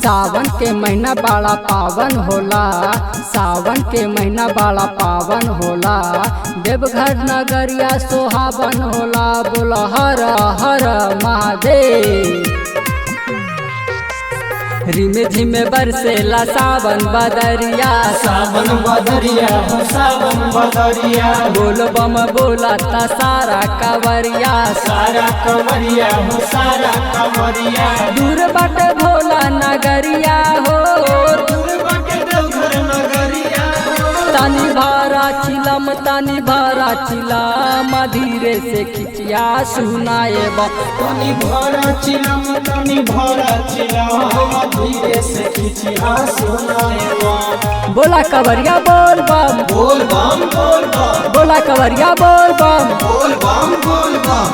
सावन के महीना बड़ा पावन होला, सावन के महीना बड़ा पावन होला। देवघर नगरिया सोहावन होला, बोला हर हर महादेव। रिमे झिमे बरसेला सावन बदरिया, सावन बदरिया हो सावन बदरिया। बोल बम बोला ता सारा कांवरिया, सारा कंवरिया हो सारा कंवरिया। दूर बट भोला नगरिया हो, दूर बाटे देवघर नगरिया हो। तानी भारा चिलम, तानी भारा चिलम, धीरे से खिचिया सुनाए बा। तनी भरा चिलम, तनी भरा चिलम, धीरे से खिचिया सुनाए बम। बोला कवरिया बोल बम, बोल बम बोल बम, बोला कवरिया बोल बम। बोल बम बोल बम।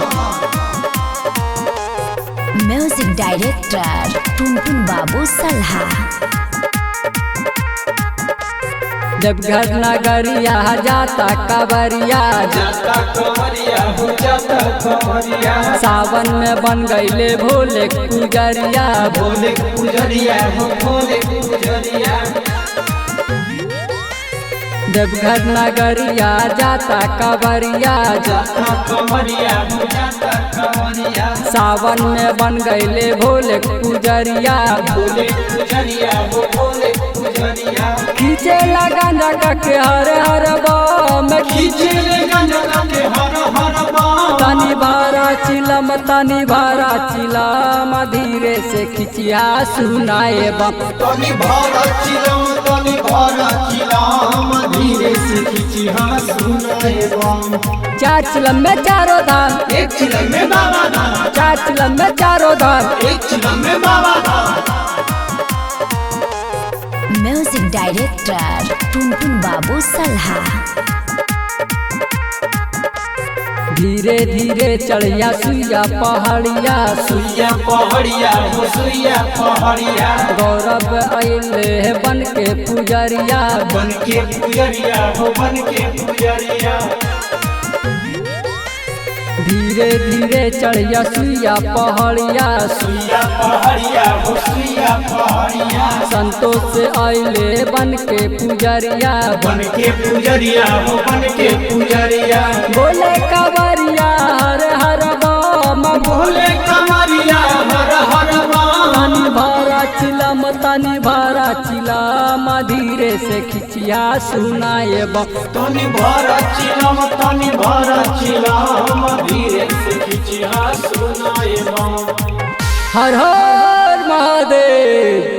म्यूजिक डायरेक्टर टुनटुन बाबू सलहा। देवघर नगरिया जाता कवरिया, जाता कंवरिया हो जाता कंवरिया। सावन में बन गईले भोले पुजरिया, भोले पुजरिया हो भोले पुजरिया। देवघर नगरिया जाता कवरिया, जाता कंवरिया हो जाता कंवरिया। सावन में बन गईले भोले पुजरिया, भोले पुजरिया हो भोले पुजरिया। खींचे लगा के हर हर बम, खींचे ले गंजा के हर हर बम। तनी भारा चिलम, तनी भारा चिलम, धीरे से खिचिया सुनाए बम। तनी भरा चिलम, तनी भरा चिलम, धीरे से खिचिया सुनाए बम। चार चिलम में चारों धाम, एक चिलम में बाबा धाम, चार चिलम में चारों धाम। एक चिलम में बाबा धाम। म्यूजिक डायरेक्टर टुनटुन बाबू सलहा। धीरे धीरे चढ़िया सुइया पहाड़िया, सुइया पहाड़िया हो सुइया पहाड़िया। गौरव अइले बन के पुजरिया, बन के पुजरिया हो बन के पुजरिया। धीरे धीरे चढ़िया सुइया पहाड़िया, सुइया पहाड़िया हो सुइया पहाड़िया। संतोष अइले बन के पुजरिया, बन के पुजरिया हो बन के पुजरिया। बोले कवरिया हर हर बम, भोले कंवरिया हर हर बम। तनी भारा चिलम, तनी भारा चिलम, धीरे से खिचिया सुनाए बम। तनी भरा चिलम, तनी भरा चिलम, धीरे से खिचिया सुनाए बम। हर हर महादेव।